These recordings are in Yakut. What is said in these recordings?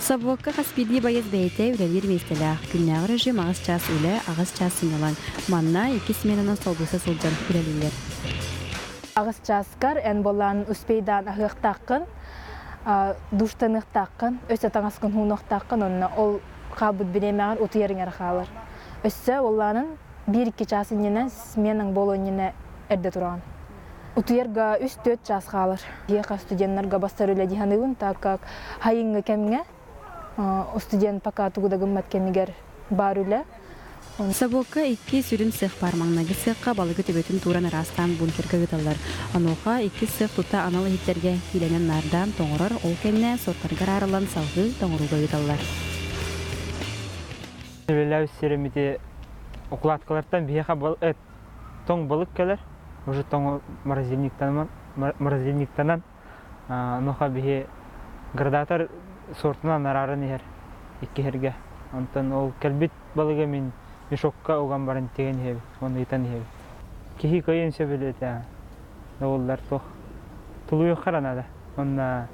Собуокка хас биирдии байыас бэйэтэ үлэлиир миэстэлээх. Күннээҕи режим аҕыс чаас үлэ, аҕыс чаас сынньалаҥ. Манна икки сменанан солбуйса сылдьан үлэлииллэр. Аҕыс чааскар эн буоллаан успейдаан аһыахтааххын, душтаныахтааххын, өссө таҥаскын уунуохтааххын онно ол хаалбыт бириэмэҕэр утуйарыҥ эрэ хаалар. Өссө буоллаанын биир-икки чаас иннинэ сменаҥ буолуон иннинэ эрдэ тураҕын. Утуйарга үс-түөрт чаас хаалар. Биһиэхэ студеннарга бастар үлэ дии саныыбын, так как сайыҥҥы кэмҥэ студент пока тугу да гыммат кэмигэр баар үлэ. Собуокка икки сүрүн сыах баар. Маҥнайгы сыахха балыгы төбөтүн тууран араастаан бункерга ыыталлар. Онуоха иккис сыах тута анал иһиттэргэ киилэнэн наардаан тоҥорор, ол кэннэ сортарга араарыллан салгыы тоҥорууга ыыталлар. Үлэлээбит сирим ити укладкалартан биһиэхэ тоҥ балык кэлэр. Уже тоҥ морозильниктанан, морозильниктанан онуоха биһи градатор сортунан арааран иһэр иккиһэргэ. Онтон ол кэлбит балыгы мин мешокка уган баран тигэн иһэбит, уонна ыытан иһэбит. Киһи кыайан сөбүлэтэ оллар туох тулуйуохха эрэ наада. Уонна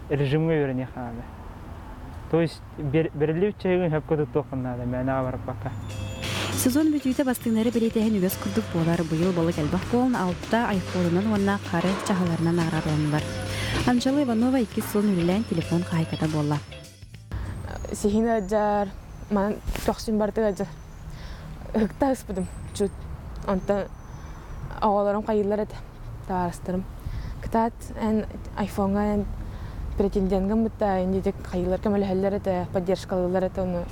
режимҥэ үөрэниэххэ наада. То есть бэриллибит чаһыгын сөпкө туттуоххун наада, мээнэҕэ барбакка. Сезон бүтүүтэ бастыҥнары бэлиэтээһин үгэс курдук буолар. Быйыл балык элбэх буолан, алта айфонунан уонна хары чаһыларынан наҕараадаланнылар. Анжела Иванова иккис сылын үлэлээн телефон хаһаайката буолла. Сиһин ыалдьар, манан көхсүм барыта ыалдьар. Ыһыкта ыспытым чуть. Онтон оҕолорум хайыыллар этэ, табаарыстарым. Кытаат, эн айфоҥҥа эн претендент гыммытта, инники хайыылар көмөлөһөллөр этэ, поддержкалыыллар этэ ону.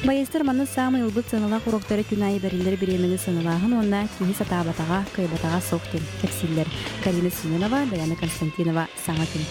Байыастар манна саамай ылбыт сыаналаах уроктары күн аайы бэриллэр бириэмэни сыаналааһын уонна киһи сатаабатаҕа, кыайбатаҕа суох диэн кэпсииллэр. Карина Семенова, Даяна Константинова, Саҥа күн.